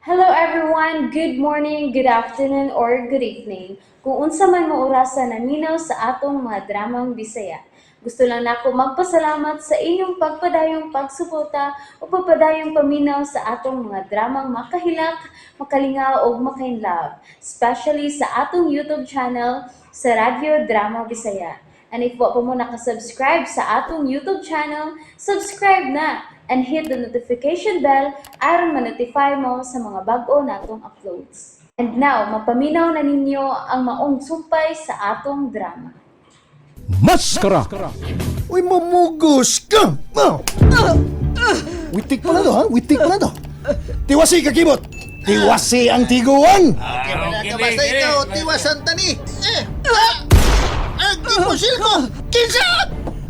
Hello everyone! Good morning, good afternoon, or good evening. Kung unsa man mo orasa naminaw sa atong mga dramang Bisaya. Gusto lang nako magpasalamat sa inyong pagpadayong pagsuporta o pagpadayong paminaw sa atong mga dramang makahilak, makalingaw ug makainlove, especially sa atong YouTube channel sa Radyo Drama Bisaya. And if wa pa mo nakasubscribe sa atong YouTube channel, subscribe na and hit the notification bell aron ma-notify mo sa mga bag-o natong uploads. And now, mapaminaw na ninyo ang maong sumpay sa atong drama. Maskara! Uy, mamugos ka! Ah! Witik pa na to, ha? Witik pa na to. Tiwasi kakibot! Tiwasi ang tiguan! Okay, wala ka basta ikaw, tiwasan tani. Eh, ah! Ah, gipusil ko! Kinsa!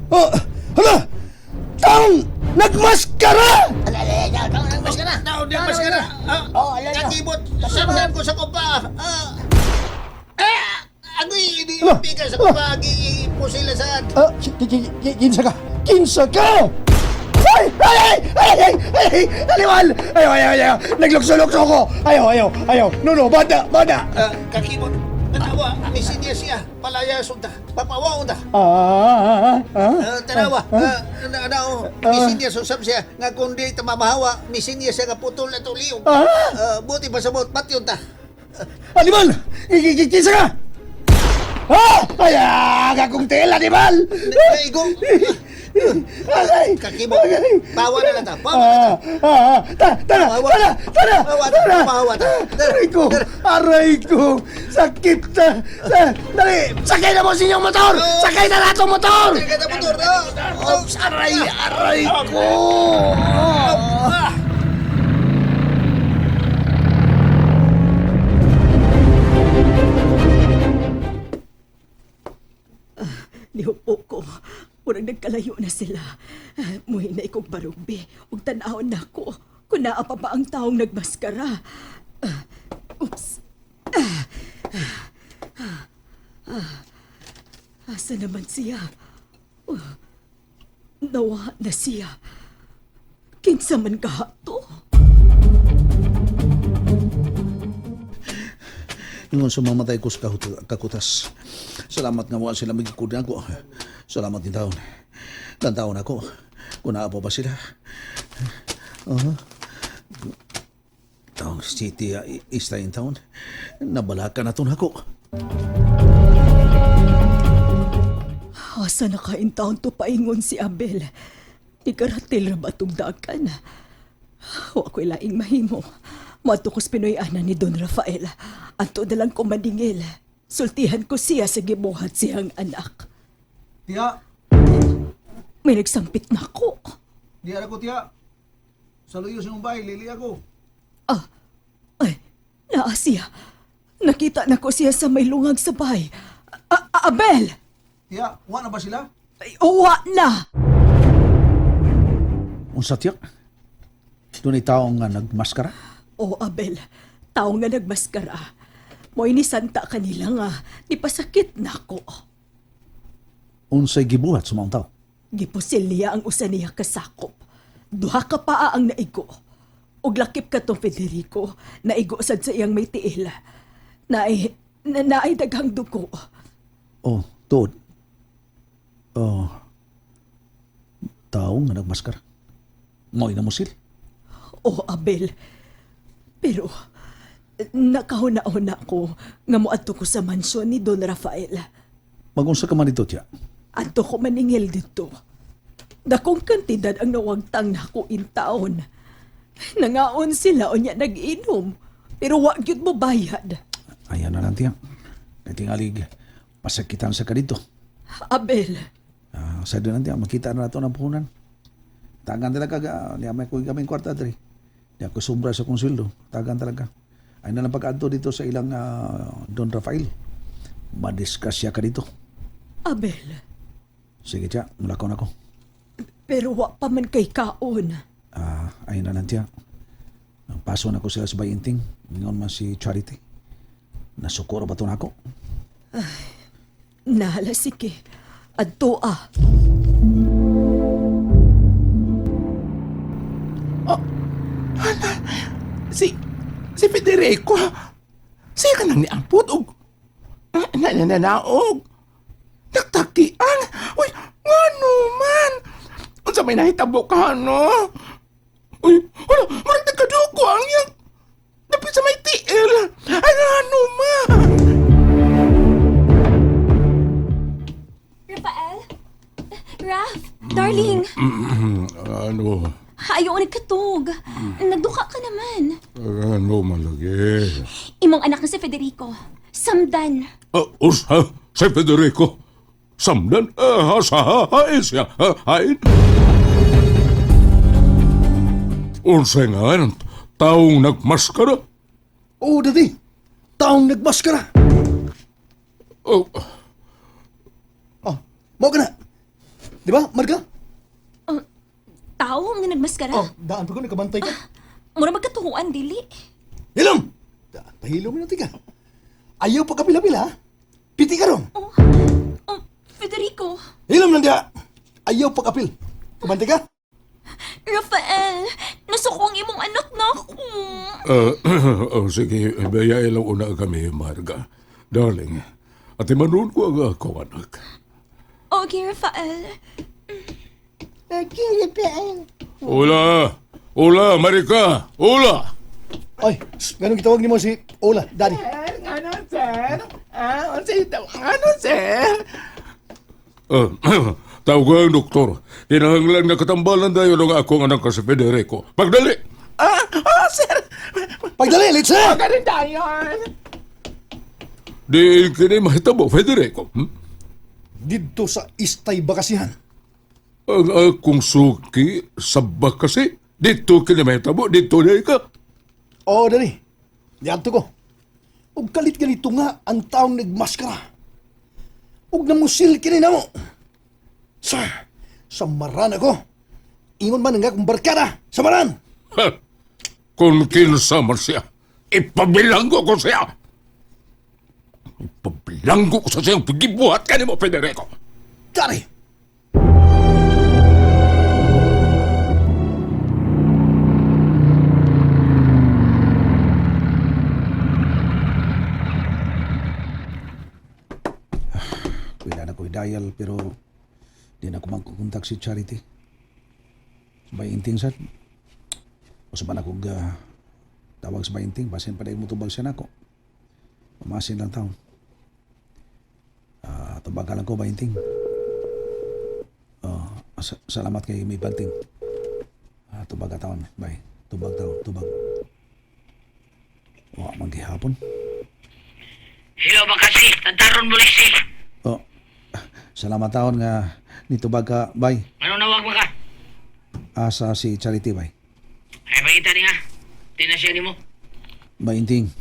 Oh, hala! Taong nagmaskara! Nagmaskara! Taong nagmaskara! Ah, kakibot, samsan ko sa kumpa. Ah, ah, agoy, Ala, inipikan sa ala. kumpa, gipusil na saan. Ah, kinsa ka? Kinsa ka? Ay! Ay! Ay! Ay! Ay! Ay! Aliwal! Ayaw! Ayaw! Ayaw! Naglukso-lukso ko! Ayaw! Ayaw! Ayaw! No, no! Bada! Bada! Ah, kakibot, tanawa, misinya siya, palaya sunta, papawa unta. Ah! Ah! Ah! Ah, tanawa, ah, na, na, oh, misinya susab siya, nga kundi tamamahawa, misinya siya nga putol na tuliyong. Ah! Ah, buti pa sa bot, patyon ta. Animal! Kinsa ka? Ah! Ay! Ah! Akong tiil, animal! Naigo. Agay! Kakibot. Agay! Bawa na lang ta. Bawa na ta. Ah, ah, ta, tara, Bawa. tara, tara, Bawa ta. tara. Bawa ta. Tara. Aray ko, Tara. aray ko, sakit na. Dali, sakay na mo sa inyong motor! Oh. Sakay na lahat ang motor! Tara ka motor. Oh. Oh, aray, aray ko! Ah. Nihupo ko. Murag nagkalayo na sila. Muhinay kong barugbi. Ug tan-awon na ako. Kung naa pa ba ang taong nagmaskara. Ah, oops. Ah, ah, ah, ah. Asa naman siya? Oh, nawa na siya. Kinsa man kaha to? Ingon sa mamatay ko sa kakutas. Salamat nga wa sila magikod ako. Salamat din taon. Tantaon ako. Kung naa pa ba sila. Uh-huh. Taong city ista in town. Nabalaka na to nako. Asa na ka in town to paingon si Abel? Ikaratil ra ba itong dagan? Wa ko'y laing mahimo. Moadto ko sa Pinoy ana ni Don Rafael. Anto na lang ko maningil. Sultihan ko siya sa gibuhat siyang anak. Tiya, May nagsampit na ako. di ako tiya. Sa luyo sa bay, lili ako. Ah, ay, naa siya. Nakita na ko siya sa may lungag sa bahay. Abel! Tiya, wa na ba sila? Ay, uwa na! Unsa tiya? Dunay tao nga nagmaskara? O Abel, tao nga nagmaskara. Mo'y ni Santa kanila nga, nipasakit na ko. Unsay gibuhat sa mga tao? Gipusil niya ang usa niya kasakop. Duha ka paa ang naigo. Ug lakip ka tong Federico, naigo sad sa iyang may tiil. Naay, na, naay daghang dugo. Oh, tuod. Oh. Tao nga nagmaskara. Mo'y namusil. O Abel, pero nakahuna-huna ko nga moadto ko sa mansyon ni Don Rafael. Magunsa ka man dito, tiya. Adto ko maningil dito. Dakong kantidad ang nawagtang nako in taon. Nangaon sila o niya nag-inom. Pero wa gyud mo bayad. Ayan na lang, tiya. Kay tingalig, pasakitan sa ka dito. Abel, Ah, sa doon lang, tiya. Makita na nato ng puhunan. Tagan talaga, ka. Di may kuwi kaming kwarta, dre. Di ako sobra sa kong sweldo. Tagan talaga. Ay na lang pag-adto dito sa ilang Don Rafael. Madisgrasya ka dito. Abel, Sige, tiya. Mulakaw na ko. pero wa pa man kay kaon. Ah, ayun na lang tiya. Paso na ko sila sa bayinting. Ingon man si Charity. Nasukuro ba ito na ako? Nahala sige. Adto ah. Si... Si Federico, siya ka nang niampot og nananaog. Nagtakian. Uy, ngano man? Unsa may nahitabo ka, no? Uy, wala, murag nagkaduko ang iyang dapit sa may tiil. Ay, ngano man? Rafael? Raf, darling, Ano? ayaw nagkatog. Nagduka ka naman. Ano malagi? Imong anak na si Federico. Samdan. Usa, si Federico. Samdan, sa hain siya. Hain. Unsa nga, taong nagmaskara. Oo, daddy. Taong nagmaskara. Oh, Oh, mao ka na. Di ba, Marga? Tao nga nagmaskara. Oh, daan pa ko, nakabantay ka. Mura magkatuhuan, dili. Hilom! Daan, pahilom na ka. Ayaw pa kapila-pila, ha? Piti ka ron. Oh, oh, Federico. Hilom lang diha. Ayaw pa kapil. Kabantay ka? Rafael, nasuko ang imong anak na ako. Oh, sige, bayay lang una kami, Marga. Darling, at imanon ko ang akong anak. Okay, Rafael. Hola! Hola, Marika! Hola! Ay, shh, ganun gitawag nimo si Ola, daddy. Sir, ngano, sir? Ah, unsa ito? Ngano, sir? Tawag ko ang doktor. Kinahanglan nga katambalan dayon ang akong anak si Federico. Pagdali! Ah, sir. Pagdali, let's na! Ganun dayon. Di kini mahitabo, Federico. Dito sa Istay Bakasihan. Ang akong suki sa bakasi. Dito kini mahitabo, dito na ka. Oo, daddy. Diadto ko. Ug kalit ganito nga ang taong nagmaskara. Ug namusil kini namo. Sir, samaran ako. Ingon man ang akong barkada. Samaran! Ha! Kung kinsa man siya, ipabilanggo ko siya. Ipabilanggo ko sa siyang pagibuhat ka nimo, Federico. Daddy! Kuya na ko dial pero di na ko magkukontak si Charity. Sa inting sad. O sa ba na kog tawag sa inting basin pa mo tubag siya nako. Pamasin lang taon. Tubagan lang ko bainting. Oh, salamat kay may banting. Tubag ka taon. Bye. Tubag taon, tubag. Wa man gihapon. Hello, Bakasi. Tantaron mo si. Oh, salamat taon nga nitubag ka, bay. Ano nawag mo ka? Asa si Charity, bay. Ay, pakita ni nga. Di na siya ni mo. Bainting.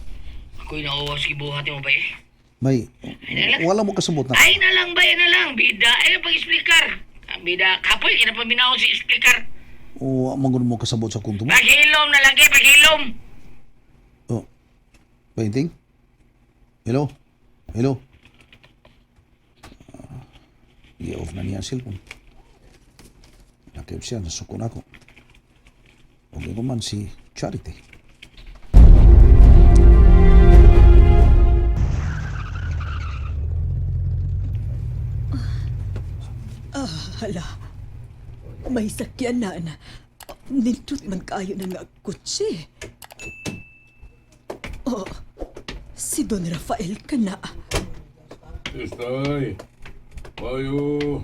Ako'y nauwas gibuhat mo ba eh? Bay, na lang. wala mo kasabot na. Ay na lang ba, na lang. Bida, ay ang pag-explicar. Ah, bida, kapoy, kinapaminaon si explicar. O, mangun mo kasabot sa kunto mo. Paghilom na lang eh, paghilom. Oh. Bainting? Hello? Hello? I-off na niya ang cellphone. Nakip siya, nasuko na ako. Okay ko man si Charity. Hala, may sakyanan. Nindot man kayo na nga kutsi. Oh, si Don Rafael ka na. Istay! Payo!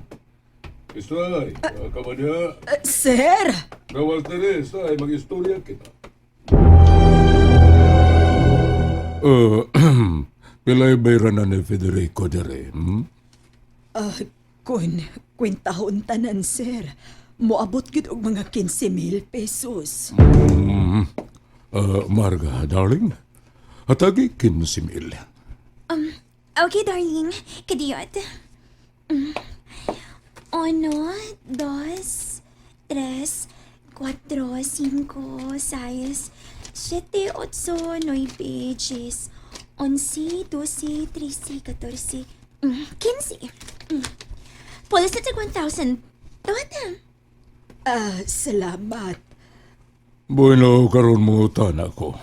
Istay! Kamanya! Sir! Gawas na rin, Istay. Mag-istorya kita. Pilay bayran na ni Federico dere, Ah, kun, kwentahon tanan, sir. Moabot gid og mga 15,000 pesos. Marga, darling. Hatagi 15,000. Okay, darling. Kadiyot. Uno, dos, tres, cuatro, cinco, seis, siete, ocho, nueve, diez, once, doce, trece, catorce, quince. Pulis na tag 1,000. Tawad na. Ah, salamat. Bueno, karon mo tana ko.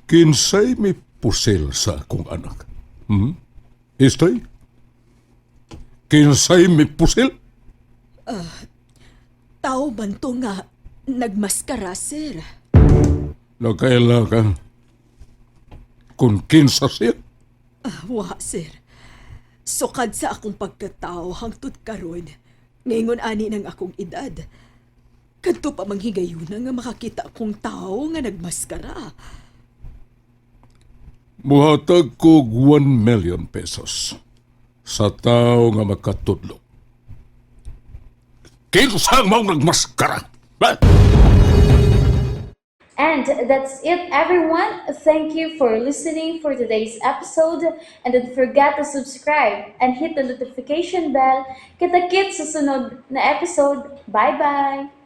Kinsay may pusil sa akong anak? Istoy? Kinsay may pusil? Tao man to nga nagmaskara, sir. Nakaila ka. Kung kinsa siya? Ah, wa, sir. Sukad sa akong pagkatao hangtod karon, ngayon ani ng akong edad. Kadto pa manghigayuna nga makakita akong tao nga nagmaskara. Muhatag ko 1 million pesos sa tao nga makatudlo. Kinsa ang maong nagmaskara? Ha? And that's it, everyone. Thank you for listening for today's episode. And don't forget to subscribe and hit the notification bell. Kita-kits sa sunod na episode. Bye-bye!